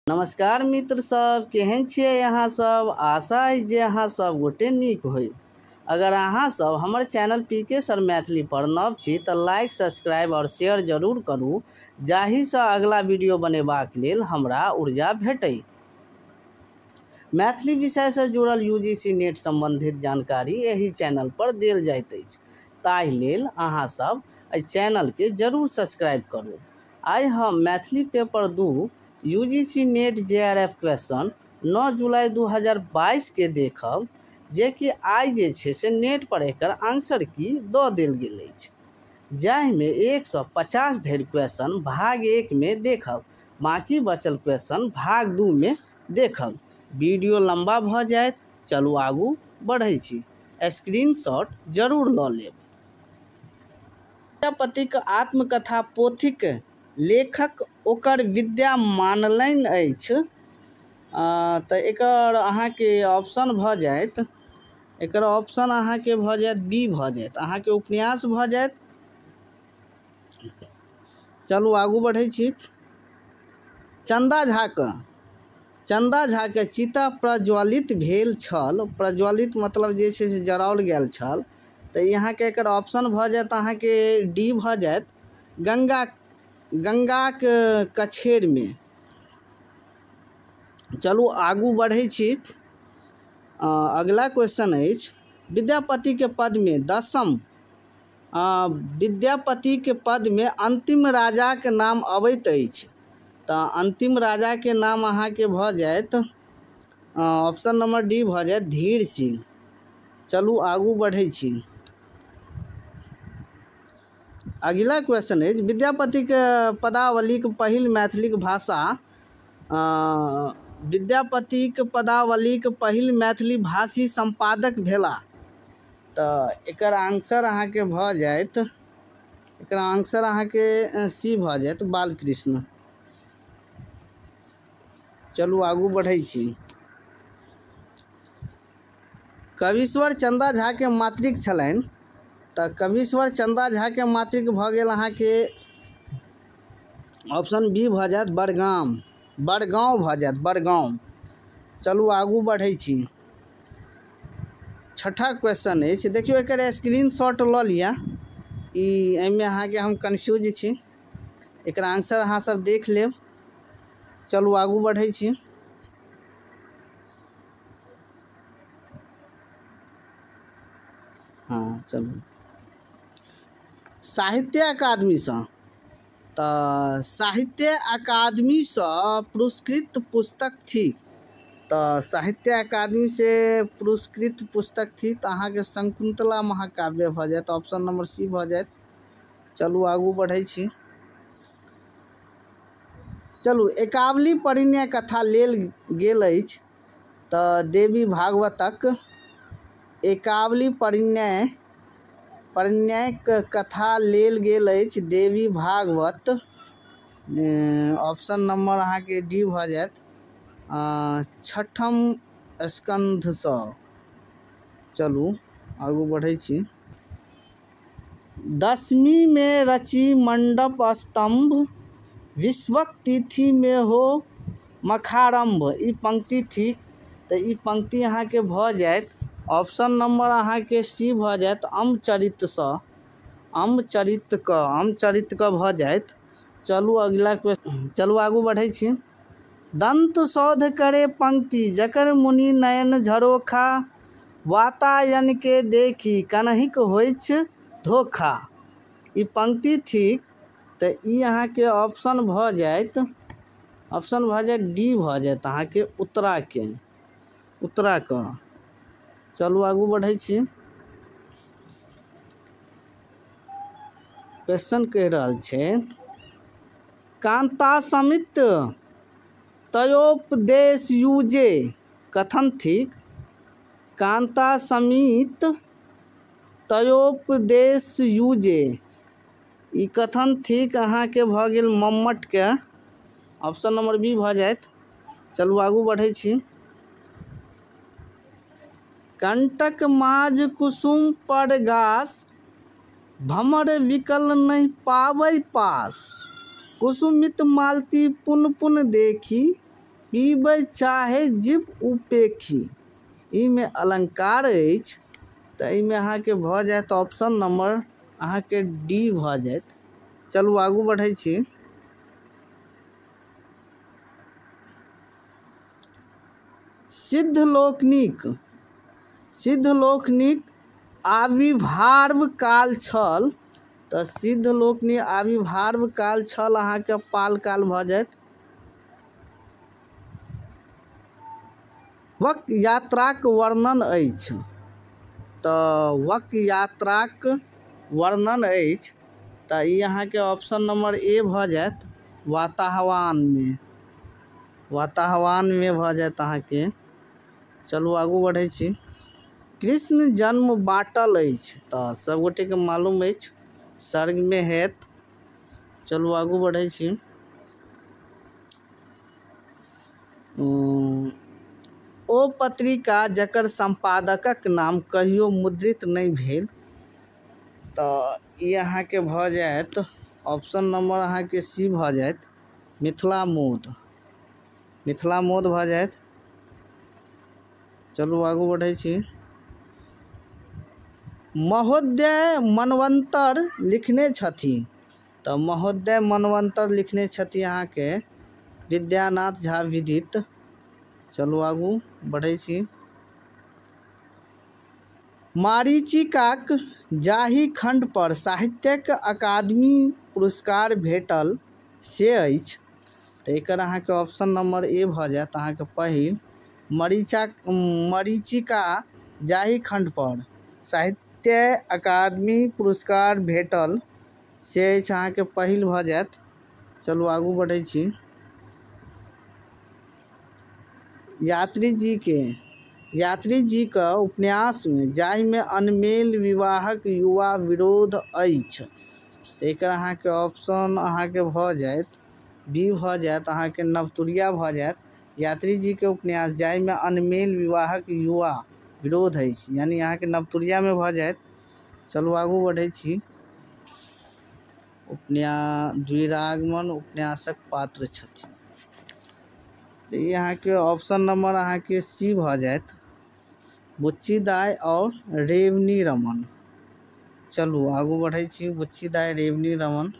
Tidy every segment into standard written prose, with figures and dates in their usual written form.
नमस्कार मित्र सब, केहन छियै अहाँ सब? आशा अछि जे अहाँ सब गोटे नीक होई। अगर अहाँ सब हमर चैनल पीके सर मैथिली पर नव छी तऽ लाइक, सब्सक्राइब और शेयर जरूर करू, जाहिसँ अगला वीडियो बनेबाक लेल हमरा ऊर्जा भेटै। मैथिली विषयसँ जुड़ल यूजीसी नेट संबंधित जानकारी एहि चैनल पर देल जाइत अछि, ताहि लेल अहाँ सब एहि चैनलके जरूर सब्सक्राइब करू। आइ हम Maithili paper 2 UGC NET JRF question 9 जुलाई 2022 के देखब, जे कि आइ जे छै से नेट पर एकर आंसर की दऽ देल गेल अछि, जाहिमे 150 धरि क्वेश्चन भाग 1 में देखब, बाकी बचल क्वेश्चन भाग 2 में देखब। वीडियो लंबा भऽ जायत, चलू आगू बढ़ै छी। स्क्रीनशॉट जरूर लऽ लेब। विद्यापतिक आत्मकथा पोथीक लेखक ओकर विद्या मानलनि अछि, तऽ एकर अहाँके ऑप्शन भऽ जायत, एकर ऑप्शन अहाँके भऽ जायत बी भऽ जायत, अहाँके उपन्यास भऽ जायत। चलू आगू बढ़ै छी। चंदा झाके चिता प्रज्वलित भेल छल, प्रज्वलित मतलब जे छै से जराओल गेल छल, तऽ यहाँके एकर ऑप्शन भऽ जायत अहाँके डी भऽ जायत, गंगाक कछेरमे। चलू आगू बढ़ै छी। अगला क्वेश्चन अछि, विद्यापति के पद में दसम विद्यापति के पद में अंतिम राजा के नाम अबैत अछि, तऽ अंतिम राजा के नाम अहाँके भऽ जायत ऑप्शन नंबर डी भऽ जायत, धीर सिंह। चलू आगू बढ़ै छी। अगिला क्वेश्चन अछि, विद्यापति के पदावलीक पहिल मैथिलीक भाषा, विद्यापतिक पदावलीक पहिल मैथिली भाषी संपादक भेला, तऽ एकर आंसर अहाँके भऽ जायत, एकर आंसर अहाँके सी भऽ जायत, बालकृष्ण। चलू आगू बढ़ै छी। कवीश्वर चंदा झा के मातृक छलनि, तऽ कवीश्वर चंदा झा के मातृक भऽ गेल अहाँके ऑप्शन बी भऽ जायत, बड़गाम, बड़गाँव भऽ जायत, बड़गाँव। चलू आगू बढ़ै छी। छठा क्वेश्चन अछि, देखियौ एकर स्क्रीनशॉट लऽ लिअ, ई एहिमे अहाँके हम कन्फ्यूज छी, एकर आंसर अहाँ सब देख लेब। चलू आगू बढ़ै छी। हाँ चलू, साहित्य अकादमीसँ, तऽ साहित्य अकादमीसँ पुरस्कृत पुस्तक थी, तऽ साहित्य अकादमी से पुरस्कृत पुस्तक थी, तऽ अहाँके शकुंतला महाकाव्य भऽ जायत, ऑप्शन नंबर सी भऽ जायत। चलू आगू बढ़ै छी। चलू, एकावली परिणय कथा लेल गेल अछि, तऽ देवी भागवतक एकावली परिणय कथा लेल गेल अछि देवी भागवत, ऑप्शन नंबर अहाँके डी भऽ जायत, छठम स्कंधसँ। चलू आगू बढ़ै छी। दशमी में रची मंडप स्तंभ, विश्वक तिथि में हो मखारंभ, ई पंक्ति थी, तऽ ई पंक्ति अहाँके भऽ जायत ऑप्शन नंबर अहाँके सी भऽ जायत, अम्बचरितसँ, अम्बचरितके भऽ जायत। चलू अगिला क्वेश्चन, चलू आगू बढ़ै छी। दंत शोध करे पंक्ति जकर मुनि नयन झरोखा, वातायन के देखी कनहिक होइछ धोखा, ई पंक्ति थी, तऽ ई अहाँके ऑप्शन भऽ जायत, ऑप्शन भऽ जायत डी भऽ जायत अहाँके उत्तराके, उत्तराके। चलू आगू बढ़ै छी। क्वेश्चन कहि रहल छै, कांता समित तयोपदेश यूजे कथन थिक, कांता समित तयोपदेश यूजे, ई कथन थिक अहाँके भऽ गेल मम्मट के, ऑप्शन नंबर बी भऽ जायत। चलू आगू बढ़ै छी। कंटक माझ कुसुम पर गास, भमर विकल नहीं पाबै पास, कुसुमित मालती पुन पुन देखी, पीबै चाहे जीव उपेक्षी, एहिमे अलंकार अछि। तऽ एहिमे अहाँके भऽ जायत ऑप्शन नंबर अहाँके डी भऽ जायत। चलू आगू बढ़ै छी। सिद्ध लोकनिक आविर्भाव काल छल। तऽ सिद्ध लोकनिक आविर्भाव काल छल अहाँके पाल काल भऽ जायत। वक यात्राक वर्णन अछि। तऽ वक यात्राक वर्णन अछि तऽ ई अहाँके ऑप्शन नंबर ए भऽ जायत, वाताहवानमे, वाताहवानमे भऽ जायत अहाँके। चलू आगू बढ़ै छी। कृष्ण जन्म बाँटल अछि। तऽ सबगोटेके मालूम अछि सर्गमे हैत। चलू आगू बढ़ै छी। ओ पत्रिका जकर संपादकक नाम कहियो मुद्रित नहि भेल। तऽ ई अहाँके भऽ जायत ऑप्शन नंबर अहाँके सी भऽ जायत, मिथिला मोद, मिथिला मोद भऽ जायत। चलू आगू बढ़ै छी। महोदय मनवंतर लिखने छथि। तऽ महोदय मनवंतर लिखने छथि अहाँके विद्यानाथ झा विदित। चलू आगू बढ़ै छी। मारीचिकाक जाहि खंड पर साहित्यक अकादमी पुरस्कार भेटल से अछि। तऽ एकर अहाँके ऑप्शन नंबर ए भऽ जायत अहाँके पहिल, मरीचिका जाहि खंड पर साहित्य अकादमी पुरस्कार भेटल से अछि अहाँके पहिल भऽ जायत। चलू आगू बढ़ै छी। यात्री जीके उपन्यासमे जाहिमे अनमेल विवाहक युवा विरोध अछि। तऽ एकर अहाँके ऑप्शन अहाँके भऽ जायत बी भऽ जायत अहाँके नवतुरिया भऽ जायत। यात्री जीके उपन्यास जाहिमे अनमेल विवाहक युवा विरोध अछि, यानी अहाँके नवतुरियामे भऽ जायत। चलू आगू बढ़ै छी। उपन्यास द्विरागमन उपन्यासक पात्र छथि। तऽ ई अहाँके ऑप्शन नंबर अहाँके सी भऽ जायत, बुच्ची दाइ और रेवनी रमन। चलू आगू बढ़ै छी। बुच्ची दाइ रेवनी रमन।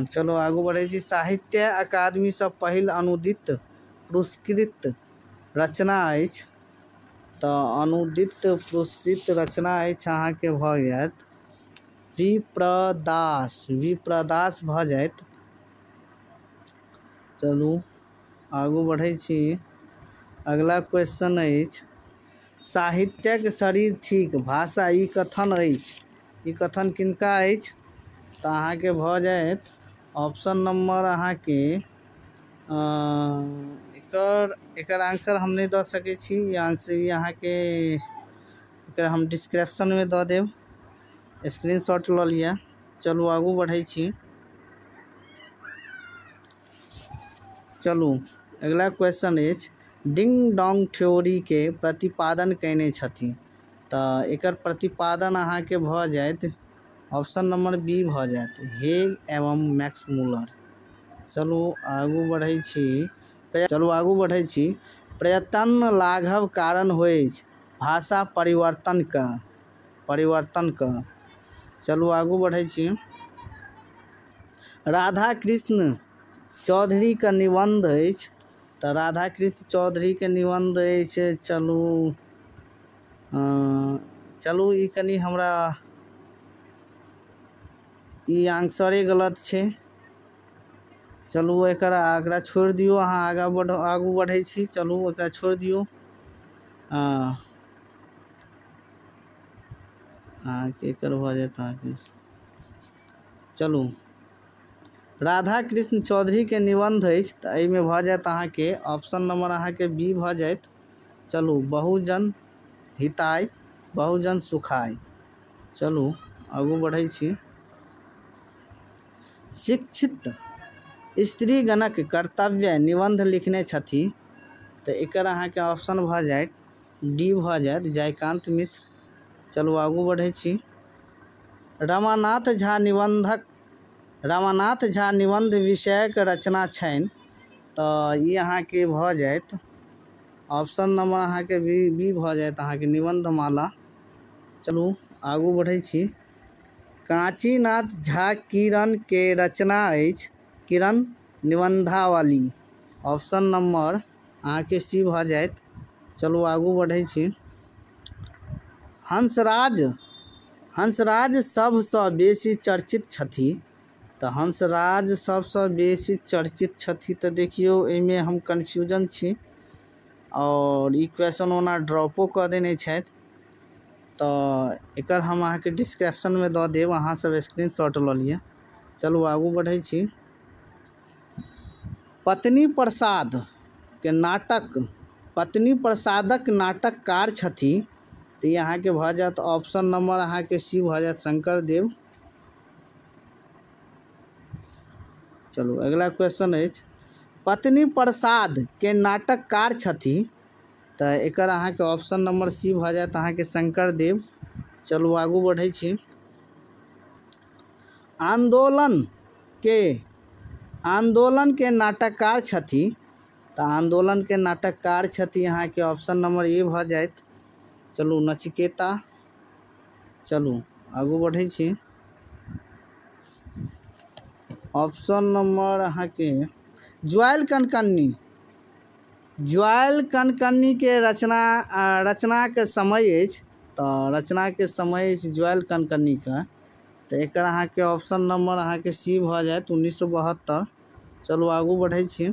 चलू आगू बढ़ै छी। साहित्य अकादमीसँ पहिल अनुदित पुरस्कृत रचना अछि। तऽ अनुदित पुरस्कृत रचना अछि अहाँके भऽ जायत विप्रदास, विप्रदास भऽ जायत। चलू आगू बढ़ै छी। अगला क्वेश्चन अछि, साहित्यक शरीर थिक भाषा, ई कथन अछि। ई कथन किनका अछि? तऽ अहाँके भऽ जायत ऑप्शन नंबर अहाँके एकर आंसर हम नहि दऽ सकै छी। ई आंसर ई अहाँके एकर हम डिस्क्रिप्शनमे दऽ देब, स्क्रीनशॉट लऽ लिअ। चलू आगू बढ़ै छी। चलू अगला क्वेश्चन अछि, डिंग डोंग थ्योरी के प्रतिपादन कयने छथि। तऽ एकर प्रतिपादन अहाँके भऽ जायत ऑप्शन नंबर बी भऽ जायत, हेग एवं मैक्स मूलर। चलू आगू बढ़ै छी। चलू आगू बढ़ै छी। प्रयत्न लाघव कारण होइछ भाषा परिवर्तन का, परिवर्तन का। चलू आगू बढ़ै छी। राधा कृष्ण चौधरी के निबंध अछि। तऽ राधा कृष्ण चौधरी के निबंध अछि। चलू चलू ई कनि हमरा ई आंसरे गलत छै। चलू एकरा छोड़ि दियौ, अहाँ आगू बढ़ै छी। चलू एकरा छोड़ि दियौ। अहाँके एकर भऽ जायत अहाँके। चलू राधा कृष्ण चौधरी के निबंध अछि। तऽ एहिमे भऽ जायत अहाँके ऑप्शन नंबर अहाँके बी भऽ जायत। चलू बहुजन हिताय बहुजन सुखाय। चलू आगू बढ़ै छी। शिक्षित स्त्रीगणक कर्तव्य निबंध लिखने छथि। तऽ एकर अहाँके ऑप्शन भऽ जायत डी भऽ जायत, जयकांत मिश्र। चलू आगू बढ़ै छी। रमानाथ झा निबंध विषयक रचना छनि। तऽ ई अहाँके भऽ जायत ऑप्शन नंबर अहाँके बी भऽ जायत अहाँके निबंधमाला। चलू आगू बढ़ै छी। कांचीनाथ झा किरण के रचना अछि किरण निबंधावली। ऑप्शन नंबर अहाँके सी भऽ जायत। चलू आगू बढ़ै छी। हंसराज हंसराज सबसँ बेसी चर्चित छथि। तऽ हंसराज सबसँ बेसी चर्चित छथि तऽ देखियौ एहिमे हम कन्फ्यूजन छी और ई क्वेश्चन ओना ड्रॉपो कऽ देने छथि, तऽ एकर हम अहाँके डिस्क्रिप्शनमे दऽ देब, अहाँ सब स्क्रीनशॉट लऽ लिअ। चलू आगू बढ़ै छी। पत्नी प्रसाद के नाटक पत्नी प्रसादक नाटककार छथि। तऽ ई अहाँके भऽ जायत ऑप्शन नंबर अहाँके सी भऽ जायत शंकर देव। चलू अगला क्वेश्चन अछि पत्नी प्रसाद के नाटककार छथि। तऽ एकर अहाँके ऑप्शन नंबर सी भऽ जायत अहाँके शंकर देव। चलू आगू बढ़ै छी। आंदोलन के नाटककार छथि। तऽ आंदोलन के नाटककार छथि अहाँके ऑप्शन नंबर ए भऽ जायत। चलू नचिकेता। चलू आगू बढ़ै छी। ऑप्शन नंबर अहाँके ज्वाइल कनकन्नी ज्वाइल कनकन्नी के रचना के समय अछि। तऽ रचना के समय अछि ज्वाइल कनकन्नी के, तऽ एकर अहाँके ऑप्शन नंबर अहाँके सी भऽ जायत 1972। चलू आगू बढ़ै छी।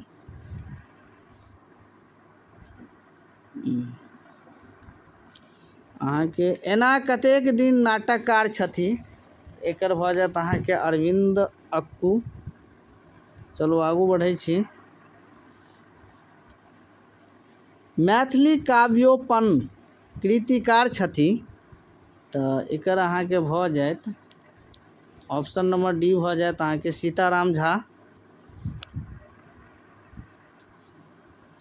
अहाँके एना कतेक दिन नाटककार छथि, एकर भऽ जायत अहाँके अरविंद अक्कू। चलू आगू बढ़ै छी। मैथिली काव्योपन कृतिकार छथि। तऽ एकर अहाँके भऽ जायत ऑप्शन नंबर डी भऽ जायत अहाँके सीताराम झा।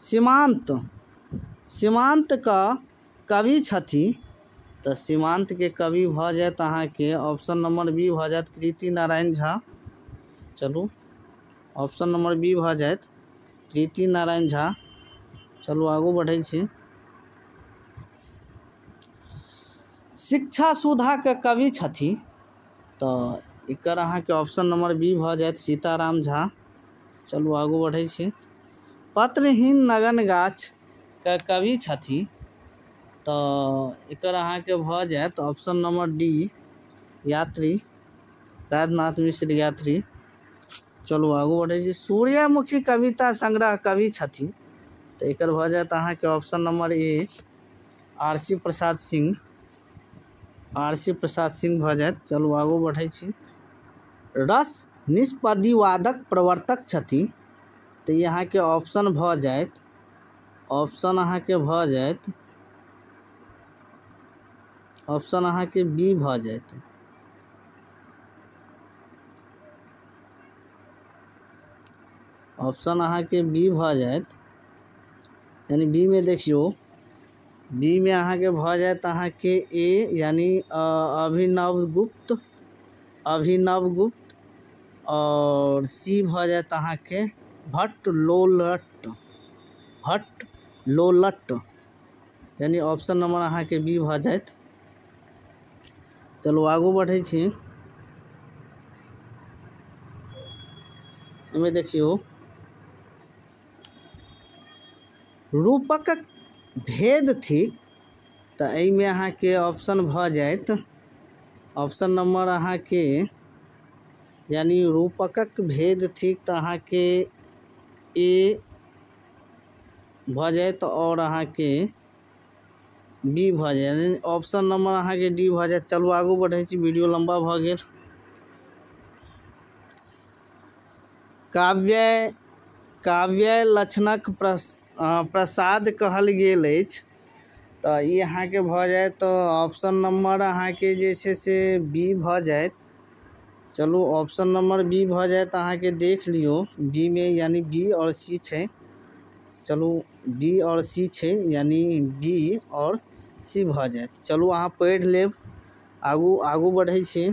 सीमांत सीमांत का कवि छथि। तऽ सीमांत के कवि भऽ जायत अहाँके ऑप्शन नंबर बी भऽ जायत कृति नारायण झा। चलू ऑप्शन नंबर बी भऽ जायत कृति नारायण झा। चलू आगू बढ़ै छी। शिक्षा सुधा के कवि छथि। तऽ एकर अहाँके ऑप्शन नंबर बी भऽ जायत सीताराम झा। चलू आगू बढ़ै छी। पत्रहीन नगन गाछ के कवि छथि। तऽ एकर अहाँके भऽ जायत ऑप्शन नंबर डी यात्री वैद्यनाथ मिश्र यात्री। चलू आगू बढ़ै छी। सूर्यमुखी कविता संग्रह कवि छथि। तऽ एकर भऽ जायत अहाँके option number A R C Prasad Singh R C Prasad Singh भऽ जायत। चलू आगू बढ़ै छी। रस निष्पदिवादक प्रवर्तक छथि। तऽ ई अहाँके ऑप्शन भऽ जायत ऑप्शन अहाँके भऽ जायत ऑप्शन अहाँके बी भऽ जायत। ऑप्शन अहाँके बी भऽ जायत, यानी बी में देखियौ बी में अहाँके भऽ जायत अहाँके ए यानी अभिनव गुप्त अभिनव गुप्त और सी भऽ जायत अहाँके भट्ट लोलट भट्ट लोलट, यानी ऑप्शन नंबर अहाँके बी भऽ जायत। चलू आगू बढ़ै छी। एहिमे देखियौ रूपकक भेद थिक। तऽ एहिमे अहाँके ऑप्शन भऽ जायत ऑप्शन नंबर अहाँके यानी रूपकक भेद थिक तऽ अहाँके ए भऽ जायत और अहाँके बी भऽ जायत, ऑप्शन नंबर अहाँके डी भऽ जायत। चलू आगू बढ़ै छी, वीडियो लंबा भऽ गेल। काव्य काव्य लक्षणक प्रसाद कहल गेल अछि। तऽ ई अहाँके भऽ जायत ऑप्शन नंबर अहाँके जे छै से बी भऽ जायत। चलू ऑप्शन नंबर बी भऽ जायत अहाँके, देख लियौ बी में यानी बी और सी छै। चलू बी और सी छै यानी बी और सी भऽ जायत। चलू अहाँ पढ़ि लेब, आगू आगू बढ़ै छी।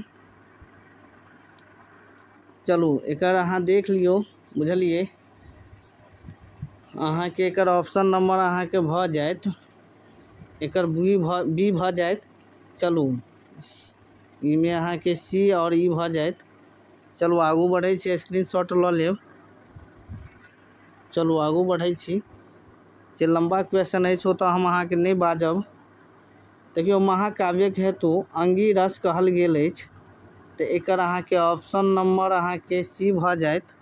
चलू एकर अहाँ देख लियौ, बुझलियै। अहाँके एकर ऑप्शन नंबर अहाँके भऽ जायत, एकर बी भऽ जायत। चलू इमे अहाँके सी और ई भऽ जायत। चलू आगू बढ़ै छी, स्क्रीनशॉट लऽ लेब। चलू आगू बढ़ै छी। जे लम्बा क्वेश्चन अछि ओ तऽ हम अहाँके नहि बाजब। देखियौ, महाकाव्यक हेतु अंगी रस कहल गेल अछि, तऽ एकर अहाँके ऑप्शन नंबर अहाँके सी भऽ जायत,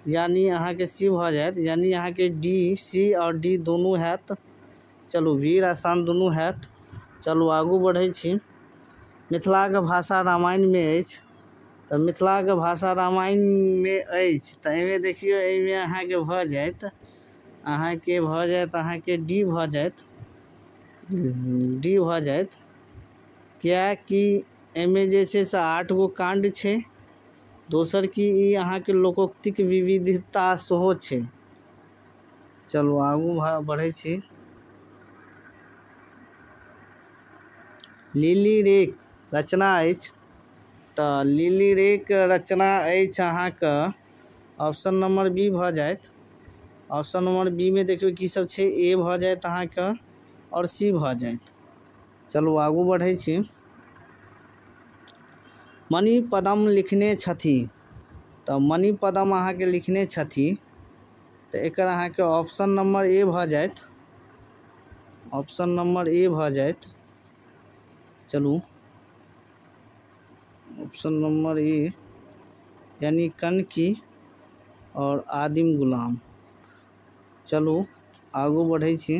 यानी अहाँके सी भऽ जायत, यानी अहाँके डी, सी और डी दुनू हैत। चलू वीर आसान दुनू हैत। चलू आगू बढ़ै छी। मिथिलाके भाषा रामायणमे अछि, तऽ मिथिलाके भाषा रामायणमे अछि, तऽ एहिमे देखियौ, एहिमे अहाँके भऽ जायत, अहाँके भऽ जायत, अहाँके डी भऽ जायत, डी भऽ जायत, किएकि एहिमे जे छै से 8 गो काण्ड छै। दोसर की ई अहाँके लोकोक्तिक विविधता सेहो छै। चलू आगू बढ़ै छी। लिली रेक रचना अछि, तऽ लिली रेक रचना अछि अहाँके ऑप्शन नंबर बी भऽ जायत। ऑप्शन नंबर बी में देखियौ की सब छै, ए भऽ जायत अहाँके और सी भऽ जायत। चलू आगू बढ़ै छी। मणिपदम लिखने छथि, तऽ मणिपदम अहाँके लिखने छथि, तऽ एकर अहाँके ऑप्शन नंबर ए भऽ जायत, ऑप्शन नंबर ए भऽ जायत। चलू ऑप्शन नंबर ए, यानी कनकी और आदिम गुलाम। चलू आगू बढ़ै छी।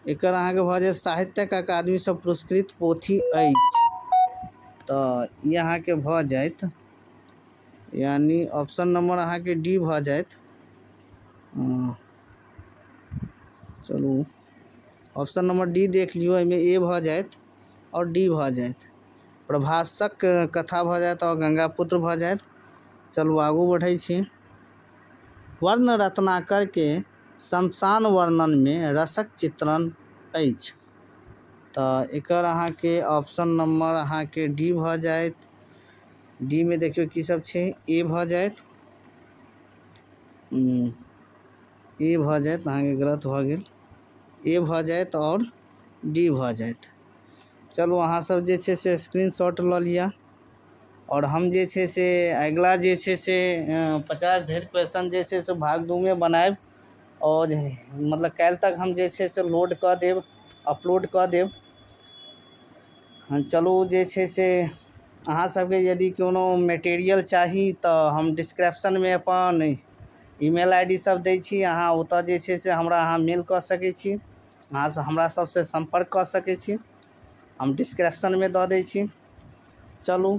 एकर अहाँके भऽ जायत साहित्यक अकादमी से पुरस्कृत पोथी अछि, तऽ ई अहाँके भऽ जायत, यानी ऑप्शन नंबर अहाँके डी भऽ जायत। चलू ऑप्शन नंबर डी देख लियौ, एहिमे ए भऽ जायत और डी भऽ जायत। प्रभासक कथा भऽ जायत और गंगापुत्र भऽ जायत। चलू आगू बढ़ै छी। वर्ण रत्नाकर के शमशान वर्णन में रसक चित्रण अछि, तऽ एकर अहाँके ऑप्शन नंबर अहाँके डी भऽ जायत। डी में देखियौ की सब छै, ए भऽ जायत, ए भऽ जायत, अहाँके गलत भऽ गेल, ए भऽ जायत और डी भऽ जायत। चलू अहाँ सब जे छै से स्क्रीनशॉट लऽ लिअ, और हम जे छै से अगिला जे छै से 50 धरि क्वेश्चन जे छै से भाग 2 में बनायब, और मतलब काल्हि तक हम जे छै से लोड कऽ देब, अपलोड कऽ देब। चलू जे छै से अहाँ सबके यदि कोनो मटेरियल चाही तऽ हम डिस्क्रिप्शनमे अपन ईमेल I D सब दै छी, अहाँ ओतऽ जे छै से हमरा अहाँ मेल कऽ सकै छी, अहाँ हमरा सबसँ सम्पर्क कऽ सकै छी, हम डिस्क्रिप्शनमे दऽ दै छी। चलू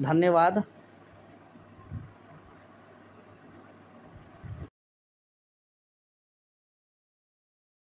धन्यवाद।